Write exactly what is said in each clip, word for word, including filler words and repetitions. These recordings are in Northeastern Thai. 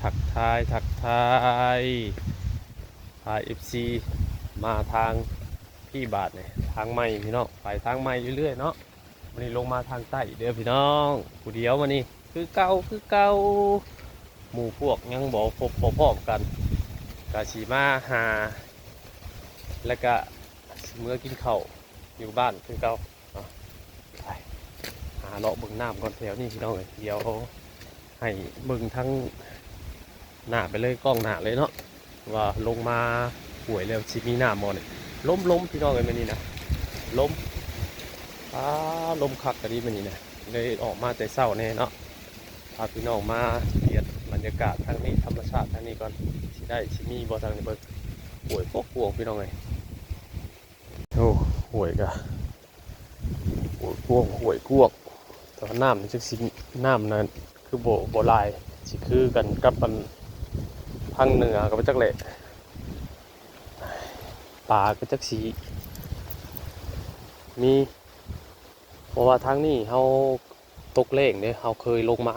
ทักทาย ทักทาย พาเอฟซีมาทางพี่บาทเนี่ย ทางใหม่พี่น้อง ไปทางใหม่เรื่อยๆเนาะ วันนี้ลงมาทางใต้เด้อพี่น้อง ผู้เดียววันนี้ คือเก่า คือเก่า หมู่พวกยังบ่พบบ่พ้อกัน กะสิมาหา แล้วกะสิเมือกินข้าวอยู่บ้านคือเก่าเนาะ ไป หาเลาะเบิ่งน้ำก่อนแถวนี้พี่น้องเอ้ย เดี๋ยวให้เบิ่งทั้งหน้าไปเลย กล้องหน้าเลยเนาะ ว่าลงมาห้วยแล้วสิมีน้ำบ่เนี่ย ลมๆพี่น้องเอ้ย มื้อนี้นะ ลม อ้า ลมคักกะดีมื้อนี้นะ เลยออกมาแต่เช้าแน่เนาะ พาพี่น้องมาเปลี่ยนบรรยากาศทางนี้ ธรรมชาติทางนี้ก่อน สิได้สิมีบ่ทางนี้เบิ่ง ห้วยกว้างๆพี่น้องเอ้ย โอ้ ห้วยกะ ห้วยกว้าง ห้วยกว้าง แต่ว่าน้ำนี่จักสิ น้ำนั้นคือบ่ บ่หลาย สิคือกันกับอันทางเหนือก็บ่จักแหละ ปลาก็จักสิมี เพราะว่าทางนี้เฮาตกแล้งเด้ เฮาเคยลงมา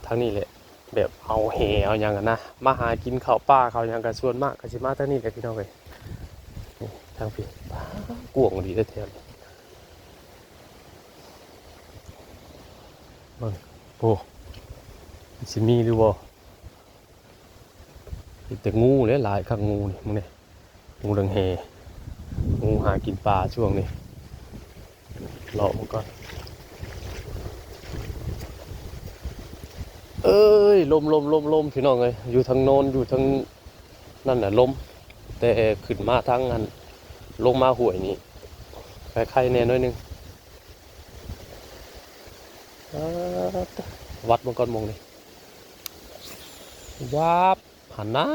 ทางนี้แหละ แบบเอาแหเอาหยังอะนะ มาหากินข้าวป่าข้าวหยังก็ส่วนมากก็สิมาทางนี้แหละพี่น้องเอ้ย นี่ทางพี่ ป๊าด กว้างดีแท้ๆ เบิ่ง โอ้ สิมีหรือบ่ มีแต่งูเลย หลายคักงูนี่ มึงนี่ งูเหลือมแห่ งูหากินปลาช่วงนี้ เลาะมันก่อน เอ้ย ลม ลม ลม ลม พี่น้องเอ้ย อยู่ทางโน้น อยู่ทางนั่นน่ะ ลม แต่ขึ้นมาทางอัน ลงมาห้วยนี่ ไคๆแน่น้อยหนึ่ง เอิ้ด วัดมันก่อนมองนี่ วับ หันหน้า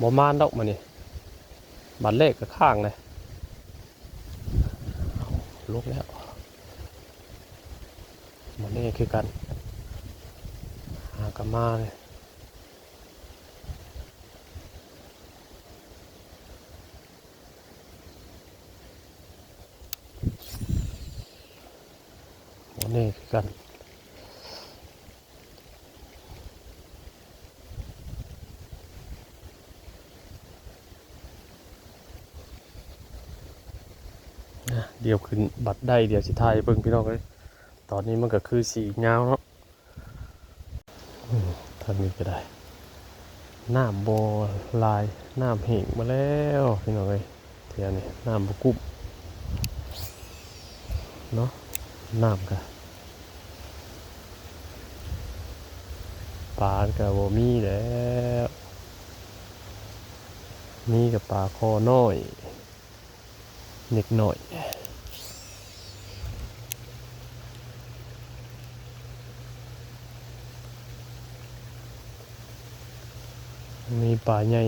บ่มานดอกมื้อนี้ บัดเลขก็ค้างเลย เอา ลงแล้ว มื้อนี้คือกัน หากะมาเลย มื้อนี้คือกัน นะ เดี๋ยวขึ้นบัดได้ เดี๋ยวสิถ่ายให้เบิ่งพี่น้องเอ้ย ตอนนี้มันก็คือสียาวเนาะ อืม ทางนี้ก็ได้ น้ำบ่หลาย น้ำแห้งมาแล้วพี่น้องเอ้ย แถวนี้น้ำบ่กุ้มเนาะ น้ำก็ ปลาก็บ่มีแล้ว มีกับปลาคอน้อย เล็กน้อย มีปลาใหญ่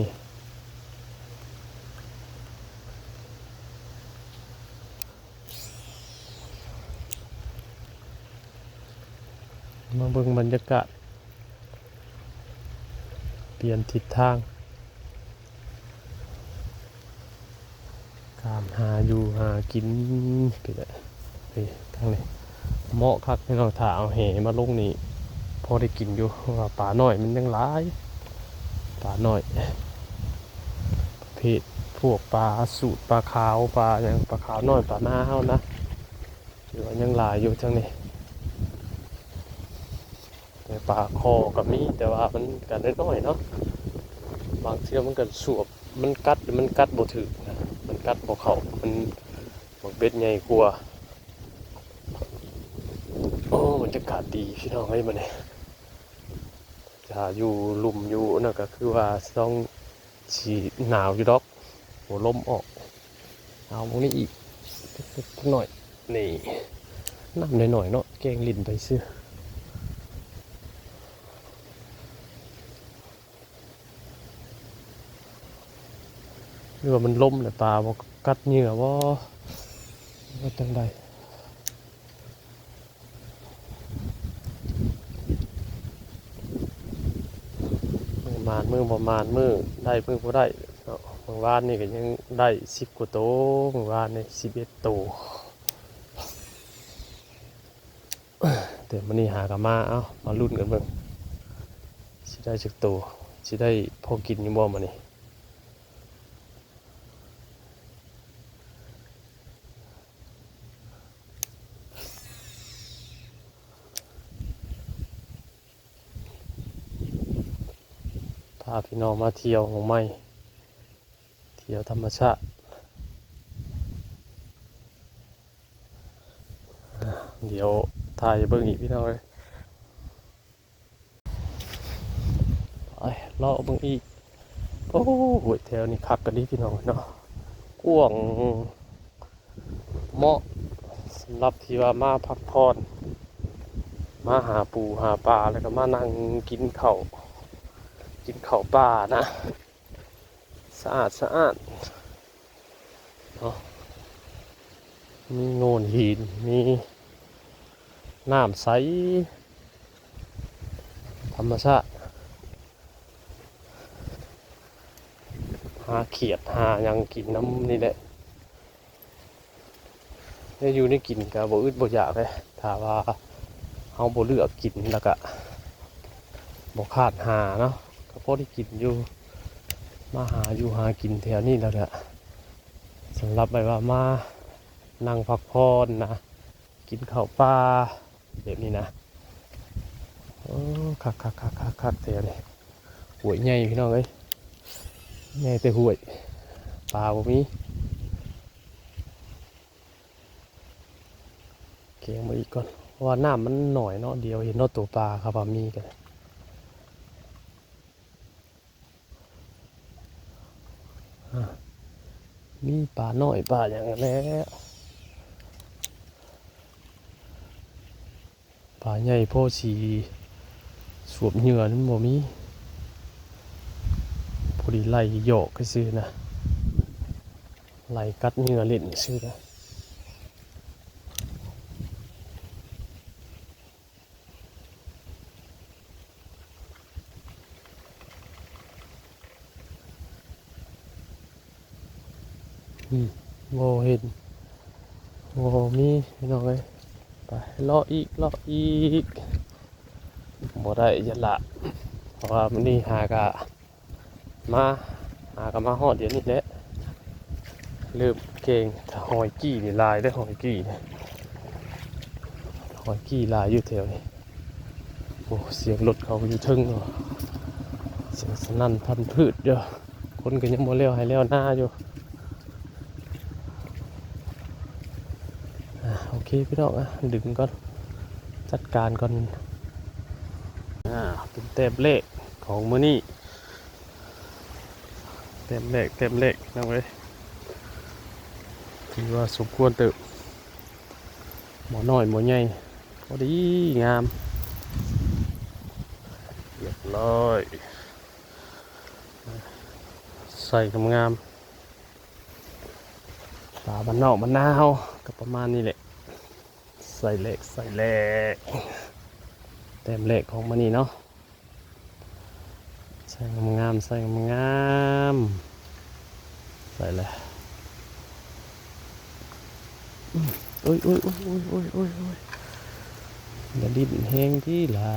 มาเบิ่งบรรยากาศ เปลี่ยนทิศทาง การหาอยู่หากิน ไปเลย ไปทางนี้ เหมาะคักพี่น้อง ถ้าเอาแหมาลงนี่ พอได้กินอยู่ เพราะว่าปลาน้อยมันยังหลาย ปลาน้อย ประเภทพวกปลาสูด ปลาขาว ปลาหยัง ปลาขาวน้อย ปลานาเฮานะ ถือว่ายังหลายอยู่ทางนี้ แต่ปลาคอก็มี แต่ว่ามันก็น้อยๆเนาะ บางเทื่อมันก็สวบ มันกัด มันกัดบ่ถืกนะ มันกัดบ่เข้า มัน บักเบ็ดใหญ่กว่า โอ้ บรรยากาศดีพี่น้องเอ้ย มื้อนี้ ถ้าอยู่ลุ่มอยู่นั่นก็คือว่าต้องสิหนาวอยู่ดอก หัวลมออก เอาพวกนี้อีก จักหน่อย นี่ น้ำหน่อยๆเนาะ แกล้งเล่นไปซื่อ หรือว่ามันลมแหละ ปลาบ่กัดเหยื่อบ่ ว่าจังใด มื้อหมานมื้อบ่หมาน มื้อได้มื้อบ่ได้เนาะ มื้อวานนี่ก็ยังได้สิบกว่าโต มื้อวานนี่สิบเอ็ดโต แต่มื้อนี้หากะมา เอ้า มาลุ้นกันเบิ่ง สิได้จักโต สิได้พอกินอยู่บ่มื้อนี้ พาพี่น้องมาเที่ยวหม่องใหม่ เที่ยวธรรมชาติ เดี๋ยวถ่ายให้เบิ่งอีกพี่น้องเอ้ย ไปเลาะเบิ่งอีก โอ้โห แถวนี้คักกะลีพี่น้องเนาะ กว้าง เหมาะสำหรับที่ว่ามาพักผ่อน มาหาปูหาปลา แล้วก็มานั่งกินข้าว กินข้าวป่านะ สะอาดสะอาดเนาะ มีโง่นหิน มีน้ำใส ธรรมชาติ หาเขียดหาหยังกินนำนี่แหละ แนวอยู่แนวกินก็บ่อึดบ่อยากเด้ ถ้าว่าเฮาบ่เลือกกิน แล้วก็บ่คาดหาเนาะ ก็พอได้กินอยู่ มาหาอยู่หากินแถวนี้ แล้วก็สำหรับแบบว่ามานั่งพักผ่อนนะ กินข้าวป่าแบบนี้นะ โอ้ คักคักคักคักคักแถวนี้ ห้วยใหญ่พี่น้องเอ้ย ใหญ่แต่ห้วย ปลาบ่มี แกงมาอีกก่อน เพราะว่าน้ำมันหน่อยเนาะ เดี๋ยวเห็นเนาะ ตัวปลาครับว่ามีกัน อ่ะ มีปลาน้อยปลาหยังแหน่ ปลาใหญ่พอสิสวบเหยื่อมันบ่มี พอดีไล่หยอกซื่อๆนะ ไล่กัดเหยื่อเล่นซื่อนะ อืม บ่เห็น บ่มีพี่น้องเอ้ย ไปเลาะอีก เลาะอีก บ่ได้หยังละ เพราะว่ามื้อนี้หากะมา หากะมาฮอดเดี๋ยวนี้แหละ เริ่มเก่ง หอยกี้นี่หลายเด้อ หอยกี้นี่ หอยกี้หลายอยู่แถวนี้ โอ้ เสียงรถเขาอยู่เทิงเนาะ เสียงสนั่นพันธุ์พืชอยู่ คนก็ยังบ่แล้วไฮ่แล้วนาอยู่ อ่ะ โอเคพี่น้อง อ่ะ ดึงก่อน จัดการก่อน อ่า เป็นแต้มแรกของมื้อนี้ แต้มแรก แต้มแรกพี่น้องเอ้ย ถือว่าสมควรเติบ บ่น้อยบ่ใหญ่ พอดีงาม เรียบร้อย ใส่งามๆ ปลาบ้านนอกบ้านนาเฮาก็ประมาณนี้แหละ ใส่แรก ใส่แรก แต้มแรกของมื้อนี้เนาะ ใส่งามๆ ใส่งามๆ ใส่เลย อืม โอ้ย โอ้ย อย่าดิ้นแฮงติล่ะ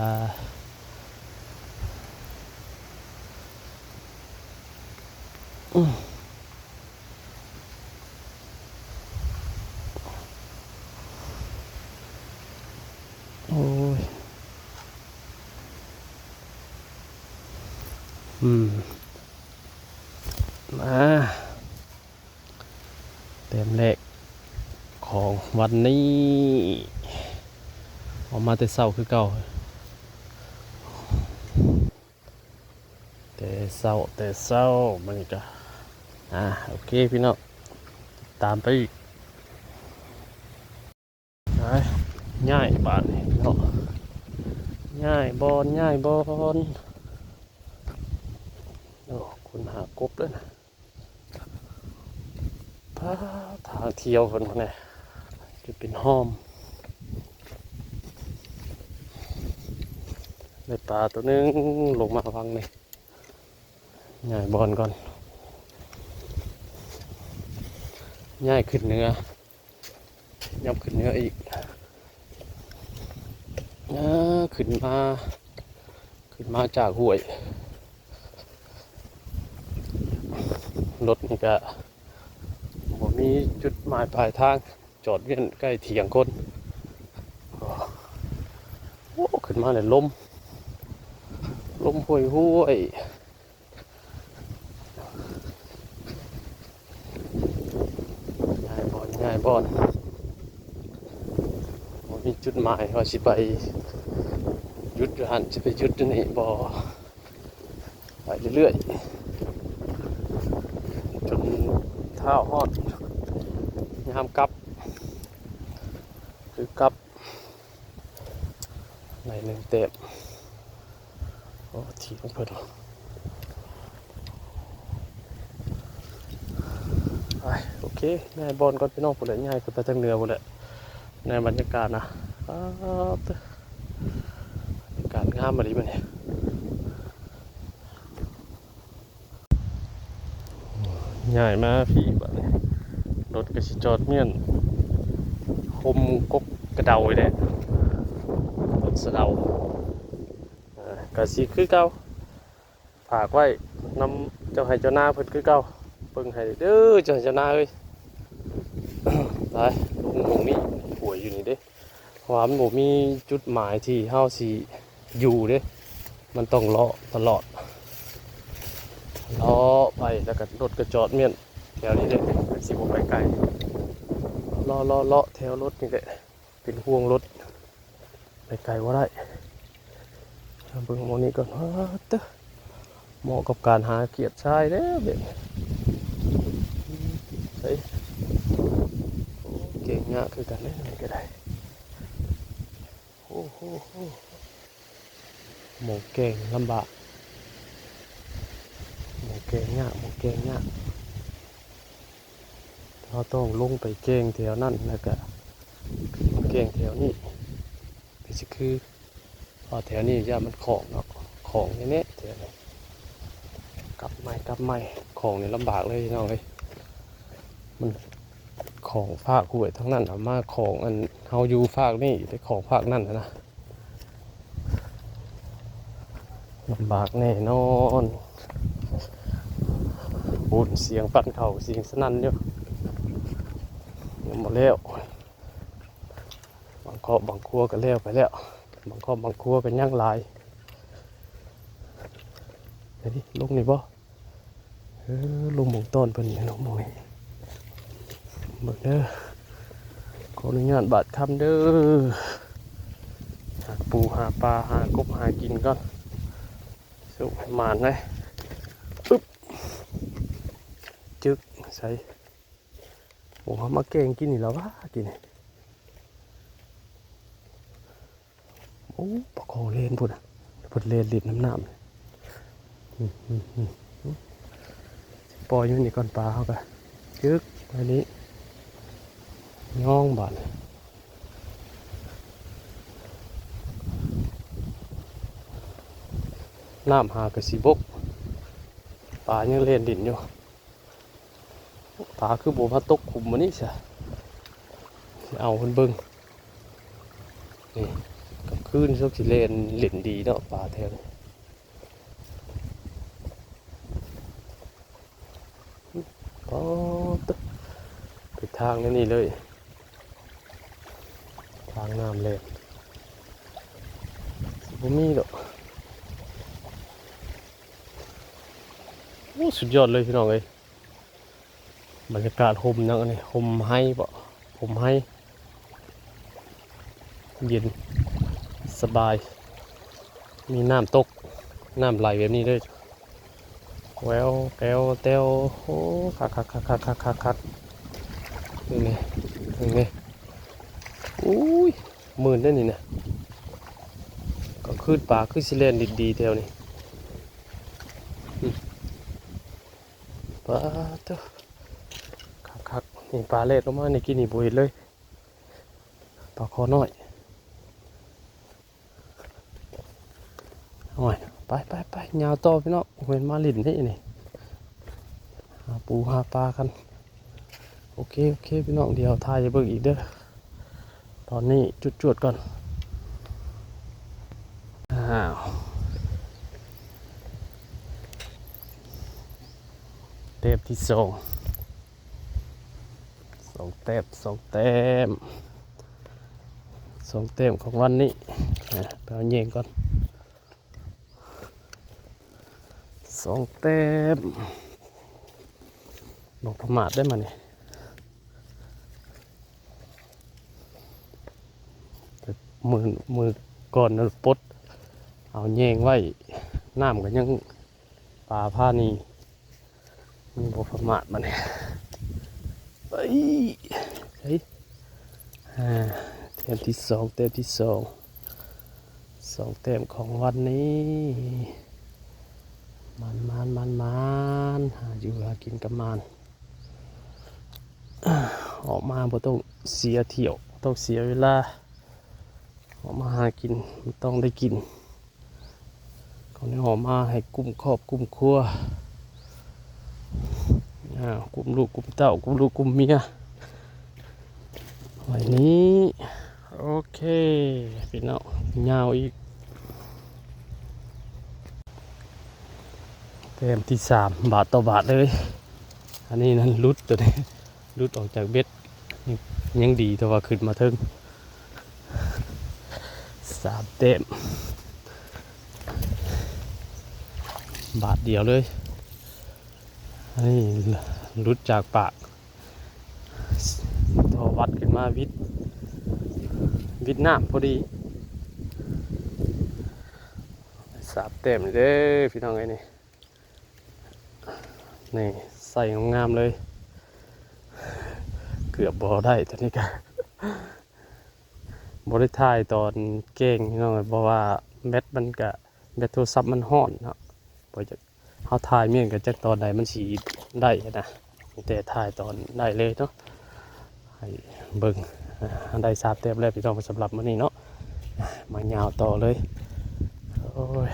อืม โอ้ย อืม มา แต้มแรกของวันนี้ ออกมาแต่เช้าคือเก่า แต่เช้า แต่เช้า มันก็ อ่า โอเคพี่น้อง ติดตามไปอีก ไป ย้ายบาดนี่เนาะ ย้ายบ่อน ย้ายบ่อน โอ้ คนหากบเด้อนะ พาทางเที่ยวเพิ่นพุ้นแหน่ จะเป็นห้อม ได้ปลาตัวหนึ่งลงมาวังนี่ ย้ายบ่อนก่อน ย้ายขึ้นเหนือ ย้ำขึ้นเหนืออีก อ่า ขึ้นมา ขึ้นมาจากห้วย รถนี่ก็บ่มีจุดหมายปลายทาง จอดเวียนใกล้เถียงคน โอ้ ขึ้นมาเลยลม ลมห้วยห้วย ง่ายบอน ง่ายบอน บ่มีจุดหมายว่าสิไปหยุดอยู่หั่น สิไปหยุดอยู่นี่บ่ ไปเรื่อยๆ จนเท้าฮอด ยามกลับ คือกลับ ในหนึ่งเต็ม โอ้ ถีบเพิ่น ไป โอเค ย้ายบอนก่อนพี่น้อง พู้นแหละ ย้ายขึ้นไปทางเหนือพู้นแหละ ในบรรยากาศนะ ป๊าด บรรยากาศงามอีหลีมื้อนี้ ย้ายมาพี้บัดนี้ รถก็สิจอดเมี้ยน โฮมกกกระเดานี่แหละ ต้นสะเดา อ่า ก็สิคือเก่า ฝากไว้นำเจ้าไฮ่เจ้านาเพิ่นคือเก่า เบิ่งให้เด้อเจ้าไฮ่เจ้านาเอ้ย ไป ลงหม่องนี้ ห้วยอยู่นี่เด้ เพราะว่ามันบ่มีจุดหมายที่เฮาสิอยู่เด้ มันต้องเลาะตลอด เลาะไป แล้วก็รถก็จอดเมี้ยนแถวนี้เด้ มันสิบ่ไปไกล เลาะ เลาะ เลาะแถวรถนี่แหละ เป็นห่วงรถ ไปไกลบ่ได้ เบิ่งหม่องนี้ก่อน อ้าเต๊อะ เหมาะกับการหาเขียดทรายเด้อแบบนี้ ใส่ โอ้ แกงยากคือกันเด้อ นี่ก็ได้ โอ้โห หม่องแกงลำบาก หม่องแกงยาก หม่องแกงยาก เราต้องลงไปแกงแถวนั้น แล้วก็ขึ้นมาแกงแถวนี้ ก็สิคือ เพราะแถวนี้ย่านมันของเนาะ ของแน่ๆ แถวนี้ กลับใหม่ กลับใหม่ ของนี่ลำบากเลยพี่น้องเอ้ย มันของภาคห้วยทั้งนั้นน่ะ มาของอันเฮาอยู่ภาคนี้ แต่ของภาคนั้นน่ะนะ ลำบากแน่นอน โอ้ เสียงปั่นข้าว เสียงสนั่นอยู่ ยังบ่แล้ว บางครอบ บางครัวก็แล้วไปแล้ว บางครอบ บางครัวก็ยังหลาย เดี๋ยวนี้ ลงนี่บ่ เออ ลงหม่องต้นเพิ่นนี่ ลงหม่องนี้ เบิ่งเด้อ ขออนุญาตบาดค่ำเด้อ หาปูหาปลา หากบหากินก่อน สุกให้หมานเลย อึ๊บ จึ๊ก ใส่ โอ้ เฮามาแกงกินนี่แล้ววะ กินนี่ โอ้ ปลาคอเล่นพุ้นน่ะ เพิ่นเล่นเล่นน้ำน้ำ อืม อืม อืม อืม ปล่อยอยู่นี่ก่อน ปลาเฮาก็ จึ๊ก อันนี้ ย่องบาดนี่ น้ำหากะสิบก ปลายังเล่นเล่นอยู่ ปลาคือบ่มาตกขุมมื้อนี้ซะ สิเอาเพิ่นเบิ่ง นี่ กลางคืนซกสิเล่นเล่นดีเนาะ ปลาแถวนี้ อ๋อ ตึ๊บ ไปทางนี่เลย ทางน้ำเลย สิบ่มีดอก โอ้ สุดยอดเลยพี่น้องเอ้ย บรรยากาศโฮมหยังอันนี้ โฮมไฮบ่ โฮมไฮ เย็นสบาย มีน้ำตก น้ำไหลแบบนี้เลย แววแก้วแต้ว โอ้ คักคักคักคักคักคักคัก นี่นี่ นี่นี่ อุ้ย หมื่นได้นี่นะ กลางคืนปลาคือสิแล่นดีๆแถวนี้ อืม ปลาเต๊อะ คักคัก นี่ปลาแล่นลงมาในกินนี่บ่เห็นเลย ปลาคอน้อย โอ้ย ไปไปไป ยาวต่อพี่น้อง เว้นมาหลิ้นนี่นี่ หาปูหาปลากัน โอเค โอเค พี่น้อง เดี๋ยวถ่ายให้เบิ่งอีกเด้อ ตอนนี้จุดจวดก่อน อ้าว แต้มที่สอง สองแต้ม สองแต้ม สองแต้มของวันนี้ อ่ะ ไปเอาแยงก่อน สองแต้ม บ่ประมาทได้มาเนี่ย มือ มือก่อนนั้นปลดเอาแยงไว้ น้ำก็ยัง ปลาพานี่ มีบ่ประมาทมาเนี่ย เฮ้ย เฮ้ย อ่า แต้มที่สอง แต้มที่สอง สองแต้มของวันนี้ มัน มัน มัน มัน หาอยู่หากินกับมัน ออกมาบ่ต้องเสียเที่ยว ต้องเสียเวลา ออกมาหากิน มันต้องได้กิน เขาเนี่ยออกมาให้กุ้มครอบกุ้มครัว อ่า กุ้มลูกกุ้มเต้า กุ้มลูกกุ้มเมีย ไว้นี้ โอเค พี่น้อง ยาวอีก แต้มที่สาม บาทต่อบาทเลย อันนี้นั้นหลุดตัวนี้ หลุดออกจากเบ็ด ยังดีแต่ว่าขึ้นมาเทิง สามแต้ม บาทเดียวเลย อันนี้หลุดจากปาก ตัววัดขึ้นมาวิด วิดน้ำพอดี สามแต้มเด้อพี่น้องเอ้ยนี่ นี่ใส่งามๆเลย เกือบบ่ได้ตัวนี้ก็ บ่ได้ถ่ายตอนแกงพี่น้องเอ้ย เพราะว่าแบตมันก็ แบตโทรศัพท์มันฮ้อนเนาะ บ่อยาก เฮาถ่ายเมียนก็จักตอนใดมันสิได้นะ แต่ถ่ายตอนได้เลยเนาะ ให้เบิ่ง อ่า ได้สามแต้มแล้วพี่น้อง สำหรับมื้อนี้เนาะ มายาวต่อเลย โอ้ย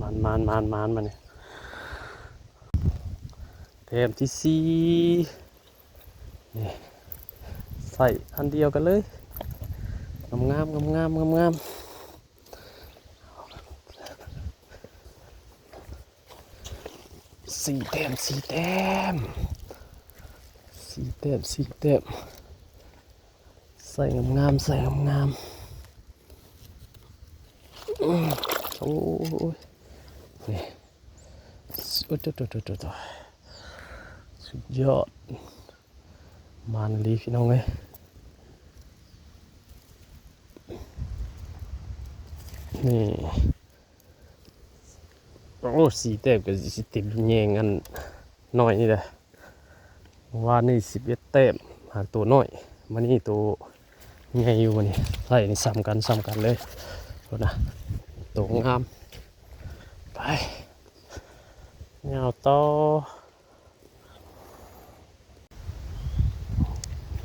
มัน มัน มัน มัน มาเนี่ย แต้มที่สี่ นี่ ใส่อันเดียวกันเลย งามๆ งามๆ งามๆ สี่แต้ม สี่แต้ม สี่แต้ม สี่แต้ม ใส่งามๆ ใส่งามๆ อืม โอ้ย นี่ โอ้ย โต โต โต โต โต สุดยอด มันอีหลีพี่น้องเอ้ย นี่ โอ้ สี่แต้มก็สิเต็มแยงอันน้อยนี่แหละ วานนี่สิบเอ็ดแต้ม หากตัวน้อย มื้อนี้ตัวใหญ่อยู่มื้อนี้ ไล่นี่ซ้ำกัน ซ้ำกันเลย โทษนะ ตัวงาม ไป ยาวต่อ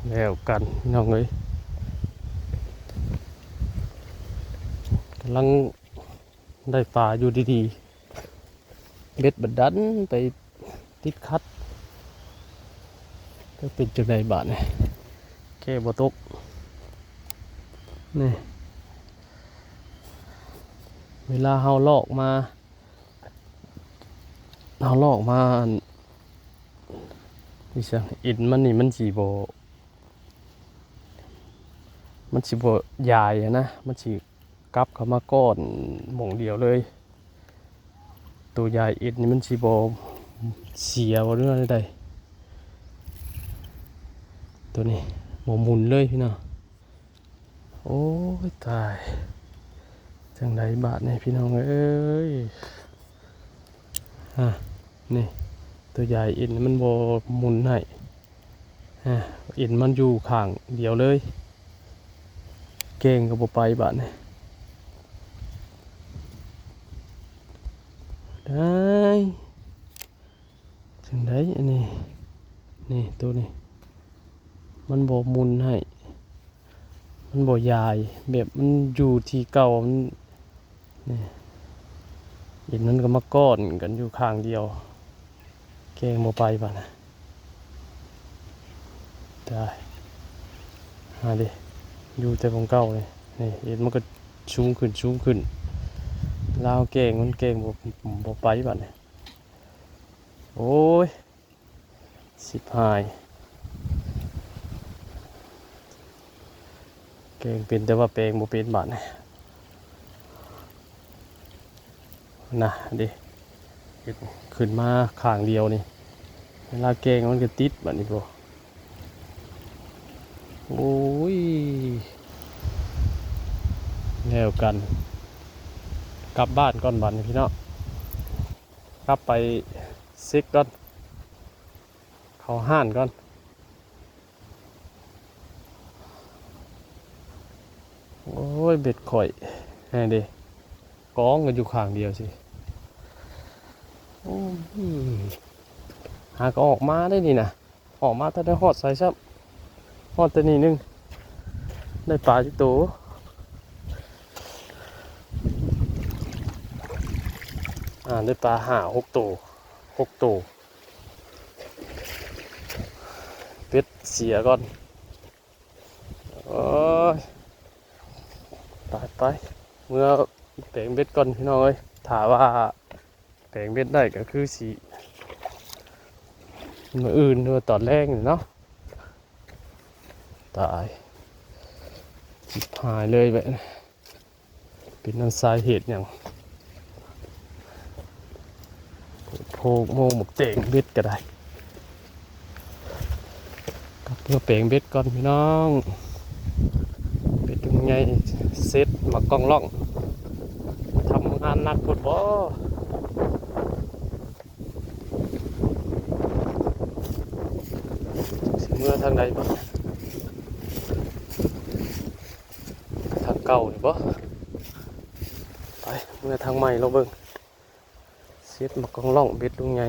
แล้วกันพี่น้องเอ้ย กำลังได้ปลาอยู่ดีๆ เบ็ดบัดดันไปติดขัด ก็เป็นจังได๋บาดนี่ แค่บ่ตก นี่ เวลาเฮาลอกมา เฮาลอกมา อัน นี่ซะ เอ็นมันนี่มันสิบ่ มันสิบ่ยายหั้นนะ มันสิกลับเข้ามาก้อนหม่องเดียวเลย ตัวยายเอ็นนี่มันสิบ่เสียบ่หรือว่าใด๋ ตัวนี้บ่หมุนเลยพี่น้อง โอ้ย ตาย จังได๋บาดนี่พี่น้องเอ้ย อ่ะ นี่ ตัวยายเอ็นมันบ่หมุนให้ อ่ะ เอ็นมันอยู่ข้างเดียวเลย แกงก็บ่ไปบาดนี่ ได้ จังได๋อันนี้ นี่ ตัวนี้ มันบ่หมุนให้ มันบ่ยาย แบบมันอยู่ที่เก่า มัน นี่ เอ็นมันก็มาก้อนกันอยู่ข้างเดียว แกงบ่ไปบาดนะ ได้ หาดิ อยู่แต่หม่องเก่าเลย นี่ เอ็นมันก็สูงขึ้น สูงขึ้น ลาวแกงมันแกงบ่ บ่ไปบัดนี้ โอ้ย สิบหาย แกงเป็นแต่ว่าแปงบ่เป็นบัดนี้ นะเด้ เฮ็ดขึ้นมาข้างเดียวนี่ เวลาแกงมันก็ติดบัดนี้บ่ โอ้ย แล้วกัน กลับบ้านก่อนบัดนี้พี่น้อง กลับไปเช็คก่อน เข้าห้านก่อน โอ้ย เบ็ดข่อย ให้เด้ กองกันอยู่ข้างเดียวสิ โอ้ย หากออกมาได้นี่นะ ออกมาแต่ได้ฮอดใส่ซ้ำ ฮอดแต่นี่หนึ่ง ได้ปลาจักโต อ่า ได้ปลาห้าหกโต หกโต เบ็ดเสียก่อน โอ้ย ไปไป เมื่อแปงเบ็ดก่อนพี่น้องเอ้ย ถ้าว่าแปงเบ็ดได้ก็คือสิ มื้ออื่นหรือว่าตอนแลงนี่เนาะ ตาย ชิบหายเลยแบบนี้ เป็นอันสาเหตุหยัง โพกโมงหมกแตงเบ็ดก็ได้ กลับเพื่อแปงเบ็ดก่อนพี่น้อง เบ็ดยังไง เซ็ตมากองล่อง ทำงานหนักพุ้นบ่ สิเมือทางใดบ่ ทางเก่านี่บ่ ไป เมือทางใหม่ลองเบิ่ง เซ็ตมากองล่องเบ็ดลุงใหญ่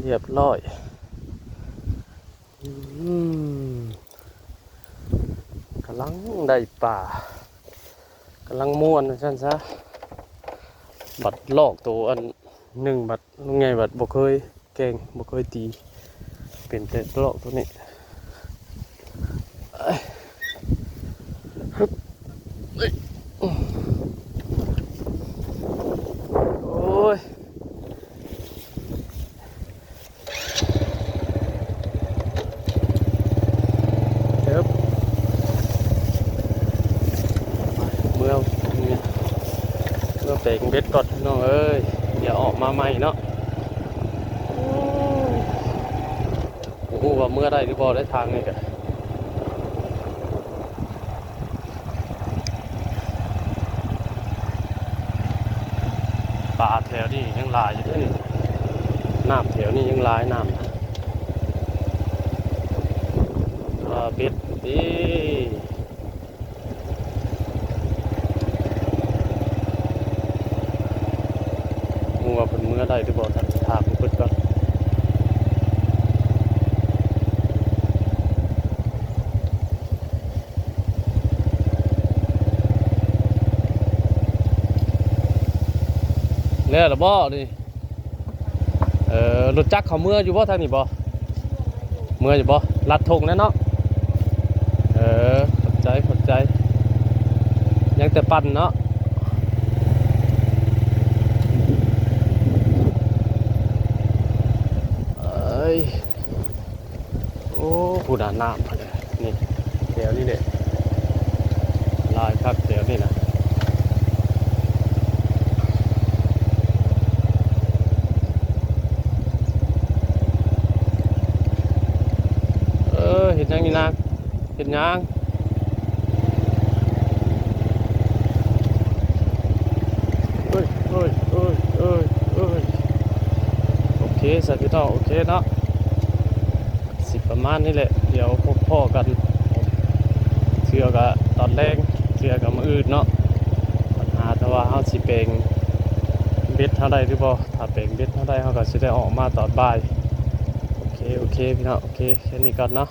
เรียบร้อย อืม กำลังได้ปลา กำลังม่วนว่าซั่นซะ บัดลอกโตอันหนึ่ง บัดลุงใหญ่บัดบ่เคยแกง บ่เคยตี เป็นแต่ลอกโตนี้ เอ้ย โอ้ย เอิบ เมือ เมือแปงเบ็ดก่อนพี่น้องเอ้ย เดี๋ยวออกมาใหม่เนาะ โอ้ย บ่ฮู้ว่าเมือได้หรือบ่ ได้ทางนี่กะ ปลาแถวนี้ยังหลายอยู่เด้อนี่ น้ำแถวนี้ยังหลายน้ำนะ ปลาเบ็ดติ ฮู้ว่าเพิ่นเมือได้หรือบ่ ถามเพิ่นก่อน แล้วล่ะบ่นี่ เออ รถจักรเขาเมืออยู่บ่ทางนี้บ่ เมืออยู่บ่ ลัดธงแน่เนาะ เออ ขอบใจ ขอบใจ ยังแต่ปั่นเนาะ เอ้ย โอ้ พุ้นน่ะน้ำพุ้นน่ะ นี่ แถวนี้แหละ หลายคักแถวนี้นะ เออ เฮ็ดหยังนี่นาง เฮ็ดหยัง เอ้ย เอ้ย เอ้ย เอ้ย เอ้ย โอเค สาธุเนาะ โอเคเนาะ สิประมาณนี้แหละ เดี๋ยวพบพ้อกัน เทื่อก็ตอนแลง เทื่อก็มื้ออื่นเนาะ ปัญหาแต่ว่าเฮาสิแปงเบ็ดเฮาได้หรือบ่ ถ้าแปงเบ็ดเฮาได้ เฮาก็สิได้ออกมาตอนบ่าย โอเค โอเค พี่น้อง โอเค แค่นี้ก่อนเนาะ